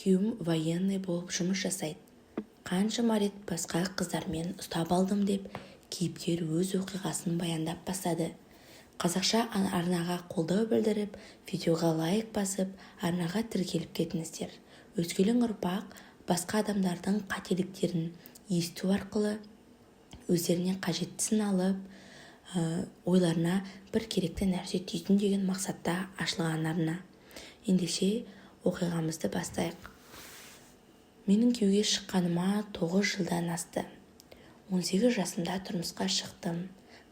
Күйеуім военный болып жұмыс жасайды. Қаншама рет басқа қыздармен ұстап алдым, деп кейіпкер өз оқиғасын баяндап бастады. Қазақша арнаға қолдау білдіріп, видеоға лайк басып, арнаға тіркеліп кетіңіздер. Өскелең ұрпақ басқа адамдардың қателіктерін есту арқылы өздеріне қажеттісін алып, ойларына бір керекті нәрсе түйсін деген мақсатта ашылған арна. Ендеше, оқиғамызды бастайық. Менің күйеуге шыққаныма 9 жылдан асты. 18 жасымда тұрмысқа шықтым.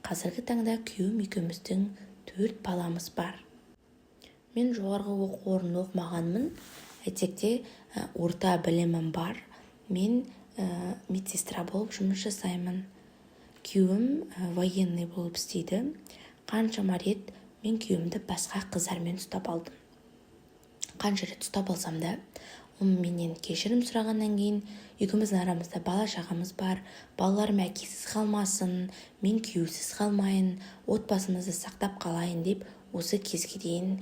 Қазіргі таңда күйеуім екеуміздің төрт баламыз бар. Мен жоғарғы оқу орнын оқымағанмын, әйтсек те орта білімім бар. Мен медсестра болып жұмыс жасаймын. Күйеуім военный болып істейді. Қаншама рет мен күйеуімді басқа қыздармен ұстап алдым. Қанша рет ұстап алсам да, ол менен кешірім сұрағаннан кейін, екеуміздің арамызда бала-шағамыз бар, балаларым әкесіз қалмасын, мен күйеусіз қалмайын, отбасымызды сақтап қалайын деп, осы кезге дейін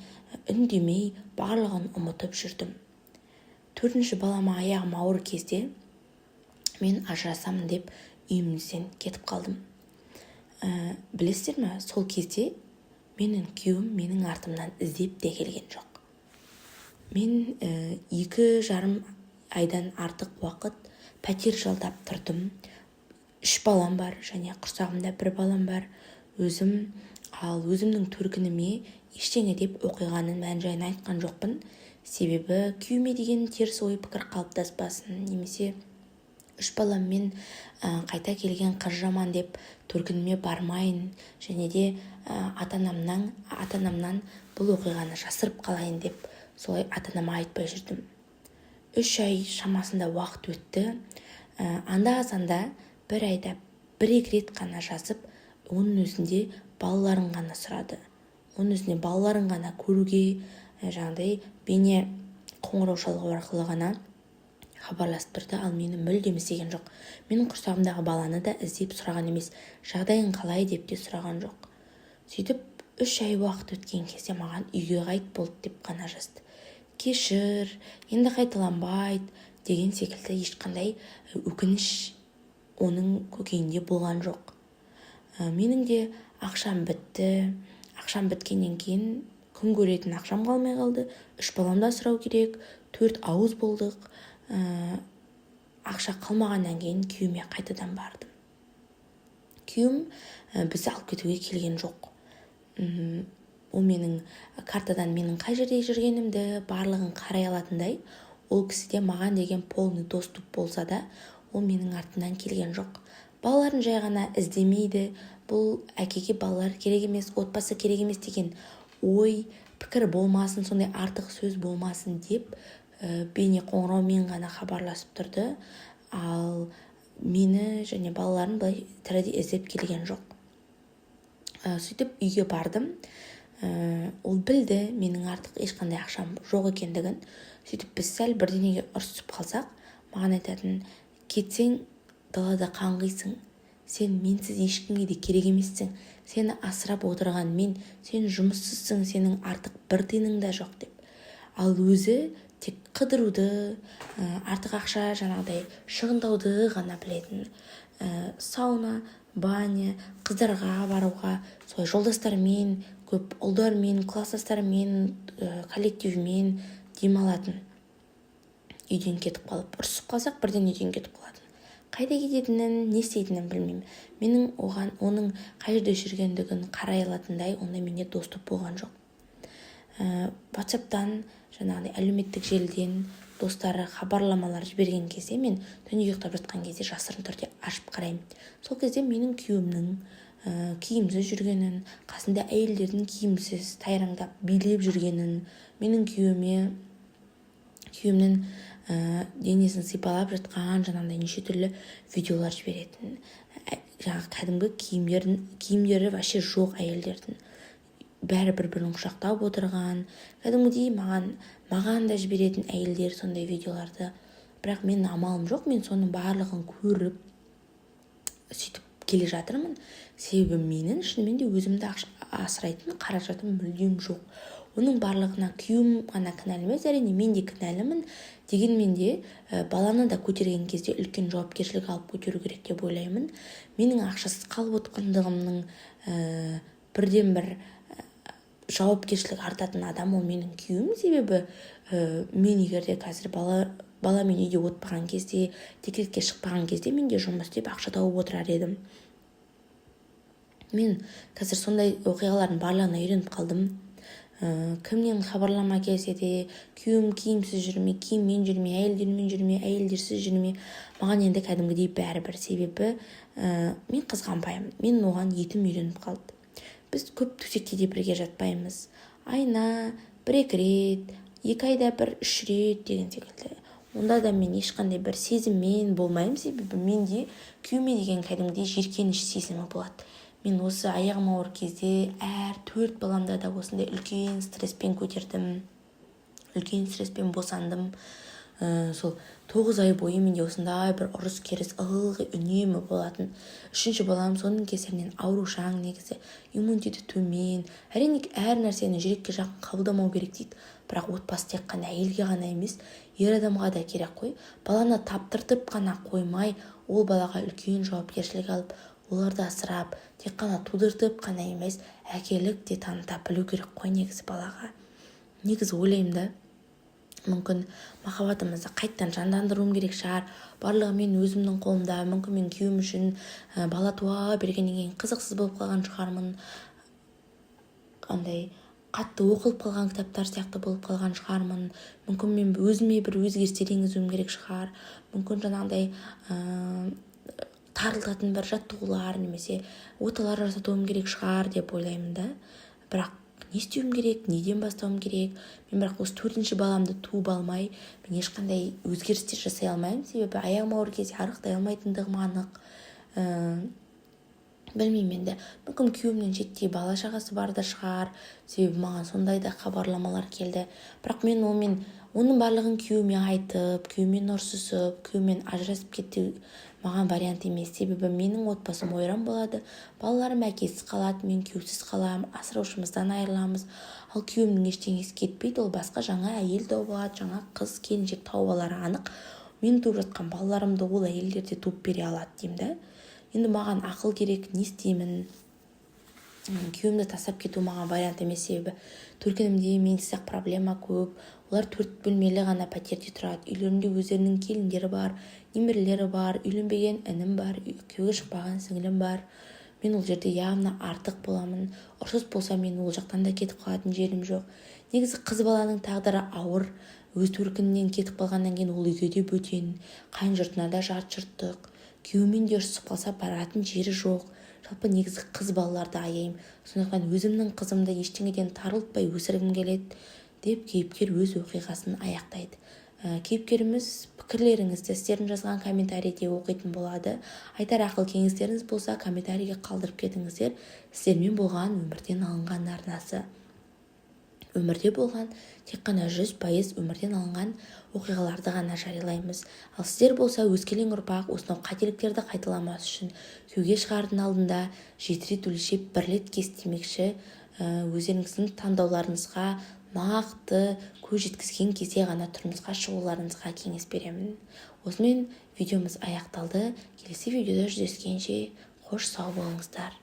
үндемей, барлығын ұмытып жүрдім. Төртінші балама аяғым ауыр кезде мен ажырасамын деп үйімізден кетіп қалдым. Білесіздер ме, сол кезде менің күйеуім менің артымнан іздеп те келген жоқ. Мен 2,5 айдан артық уақыт пәтер жалдап тұрдым. Үш балам бар және құрсағымда бір балам бар өзім. Ал өзімнің төркініме ештеңе деп, оқиғаның мән жайын айтқан жоқпын. Себебі күйеуіме деген теріс ой пікір қалыптаспасын немесе үш баламмен қайта келген қыз жаман деп төркініме бармайын және де ата-анамнан бұл оқиғаны жасырып қалайын деп, солай ата-анама айтпай жүрдім. 3 ай шамасында уақыт өтті. Анда-санда бір айда бір-екі рет қана жазып, оның өзінде балаларын ғана сұрады. Оның өзінде балаларын ғана көруге жаңағыдай бейне қоңырау шалу арқылы ғана хабарласып тұрды. Ал мені мүлдем іздеген жоқ. Менің құрсағымдағы баланы да іздеп сұраған емес, жағдайың қалай деп те сұраған жоқ. Сөйтіп, 3 ай уақыт өткен кезде маған «Үйге қайт, болды» деп қана жазды. Кешір, енді қайталанбайды деген секілді ешқандай өкініш оның көкейінде болған жоқ. Менің де ақшам бітті. Ақшам біткеннен кейін күн көретін ақшам қалмай қалды. Үш баламды асырау керек, төрт ауыз болдық. Ақша қалмағаннан кейін күйеуіме қайтадан бардым. Күйеуім бізді алып кетуге келген жоқ. Ол менің картадан менің қай жерде жүргенімді барлығын қарай алатындай, ол кісіде маған деген полный доступ болса да, ол менің артымнан келген жоқ. Балаларын жай ғана іздемейді. Бұл әкеге балалар керек емес, отбасы керек емес деген ой пікір болмасын, сондай артық сөз болмасын деп, бейне қоңыраумен ғана хабарласып тұрды. Ал мені және балаларын былай тірідей іздеп келген жоқ. Сөйтіп үйге бардым. Ол білді менің артық ешқандай ақшам жоқ екендігін. Сөйтіп, біз сәл бірдеңеге ұрысып қалсақ, маған айтатын: «Кетсең, далада қаңғисың, сен менсіз ешкімге де керек емессің, сені асырап отырған мен, сен жұмыссызсың, сенің артық бір тиының да жоқ», – деп. Ал өзі тек қыдыруды, артық ақша жаңағыдай шығындауды ғана білетін. Сауна, баня, қыздарға баруға, солай жолдастарымен, көп ұлдармен, класстастарымен, коллективімен демалатын. Үйден кетіп қалып, ұрысып қалсақ, бірден үйден кетіп қалатын. Қайда кететінін, не істейтінін білмеймін. Менің оған, оның қай жерде жүргендігін қарай алатындай ондай менде доступ болған жоқ. Ватсаптан, жаңағыдай әлеуметтік желіден достары хабарламалар жіберген кезде, мен түнде ұйықтап жатқан кезде жасырын түрде ашып қараймын. Сол кезде менің күйеуімнің киімсіз жүргенін, қасында әйелдердің киімсіз тайраңдап билеп жүргенін, менің күйеуімнің денесін сипалап жатқан жаңағыдай неше түрлі видеолар жіберетін, жаңағы кәдімгі киімдері вообще жоқ әйелдердің бәрі бір бірін құшақтап отырған кәдімгідей. Маған да жіберетін әйелдер сондай видеоларды. Бірақ менің амалым жоқ, мен соның барлығын көріп, сөйтіп келе жатырмын. Себебі менің шынымен де өзімді асырайтын қаражатым мүлдем жоқ. Оның барлығына күйеуім ғана кінәлі емес, әрине, мен де кінәлімін. Дегенмен де баланы да көтерген кезде үлкен жауапкершілік алып көтеру керек деп ойлаймын. Менің ақшасыз қалып отқандығымның бірден бір жауапкершілік артатын адам ол менің күйеуім. Себебі мен егер де қазір баламен үйде отпаған кезде, декретке шықпаған кезде, мен де жұмыс істеп, ақша тауып отырар едім. Мен қазір сондай оқиғалардың барлығына үйреніп қалдым. Кімнен хабарлама келсе де, күйеуім киімсіз жүр ме, киіммен жүр ме, әйелдермен жүр ме, әйелдерсіз жүр ме, маған енді кәдімгідей бәрібір. Себебі мен қызғанбаймын, мен оған етім үйреніп қалды. Біз көп төсекте де бірге жатпаймыз, айына бір-екі рет, 2 айда бір, үш рет деген секілді. Онда да мен ешқандай бір сезіммен болмаймын, себебі менде күйеуіме деген кәдімгідей жиіркеніш сезімі болады. Мен осы аяғым ауыр кезде әр төрт баламда да осындай үлкен стресспен көтердім, үлкен стресспен босандым. Сол 9 ай бойы менде осындай бір ұрыс керіс ылғи, үнемі болатын. Үшінші балам соның кесірінен аурушаң, негізі иммунитеті төмен. Әрине, әр нәрсені жүрекке жақын қабылдамау керек дейді, бірақ отбасы тек қана әйелге ғана емес, ер адамға да керек қой. Баланы таптыртып қана қоймай, ол балаға үлкен жауапкершілік алып, оларды асырап, тек қана тудыртып қана емес, әкелік те таныта білу керек қой негізі балаға. Негізі ойлаймын да, мүмкін, махаббатымызды қайтадан жандандыруым керек шығар. Барлығы мен өзімнің қолымда. Мүмкін, мен күйеуім үшін бала туа бергеннен кейін қызықсыз болып қалған шығармын, андай қатты оқылып қалған кітаптар сияқты болып қалған шығармын. Мүмкін, мен өзіме бір өзгерістер енгізуім керек шығар. Мүмкін, жаңағыдай тарылтатын бір жаттығулар немесе оталар жасатуым керек шығар деп ойлаймын да. Бірақ не істеуім керек, неден бастауым керек? Мен бірақ осы төртінші баламды туып алмай, мен ешқандай өзгерістер жасай алмаймын, себебі аяғым ауыр кезде арықтай алмайтындығым анық. Білмеймін енді, мүмкін, күйеуімнен шетте бала шағасы бар да шығар, себебі маған сондай да хабарламалар келді. Бірақ мен онымен, оның барлығын күйеуіме айтып, күйеуіммен ұрсысып, күйеуіммен ажырасып кету маған вариант емес. Себебі менің отбасым ойран болады, балаларым әкесіз қалады, мен күйеусіз қаламын, асыраушымыздан айырыламыз. Ал күйеуімнің ештеңесі кетпейді, ол басқа жаңа әйел тауып алады, жаңа қыз келіншек тауып алары анық. Мен туып жатқан балаларымды ол әйелдер де туып бере алады деймін да. Енді маған ақыл керек, не істеймін? Күйеуімді тастап кету маған вариант емес, себебі төркінімде мен сияқты проблема көп. Олар төрт бөлмелі ғана пәтерде тұрады, үйлерінде өздерінің келіндері бар, немерелері бар, үйленбеген інім бар, күйеуге шықпаған сіңілім бар. Мен ол жерде явно артық боламын. Ұрсыс болса, мен ол жақтан да кетіп қалатын жерім жоқ. Негізі қыз баланың тағдыры ауыр. Өз төркінінен кетіп қалғаннан кейін ол үйге де бөтен, қайын жұртына да жат жұрттық, күйеуімен де ұрысып қалса, баратын жері жоқ. Жалпы, негізі қыз балаларды аяймын, сондықтан өзімнің қызымды ештеңеден тарылтпай өсіргім келеді, деп кейіпкер өз оқиғасын аяқтайды. Кейіпкеріміз пікірлеріңізді сіздердің жазған комментарийде оқитын болады. Айтар ақыл кеңестеріңіз болса, комментарийге қалдырып кетіңіздер. Сіздермен болған Өмірден алынған арнасы. Өмірде болған, тек қана 100% өмірден алынған оқиғаларды ғана жариялаймыз. Ал сіздер болса, өскелең ұрпақ осынау қателіктерді қайталамас үшін күйеуге шығардың алдында жеті рет өлшеп, бір рет кес демекші, өздеріңіздің таңдауларыңызға нақты көз жеткізген кезде ғана тұрмысқа шығуларыңызға кеңес беремін. Осымен видеомыз аяқталды. Келесі видеода жүздескенше, қош сау болыңыздар.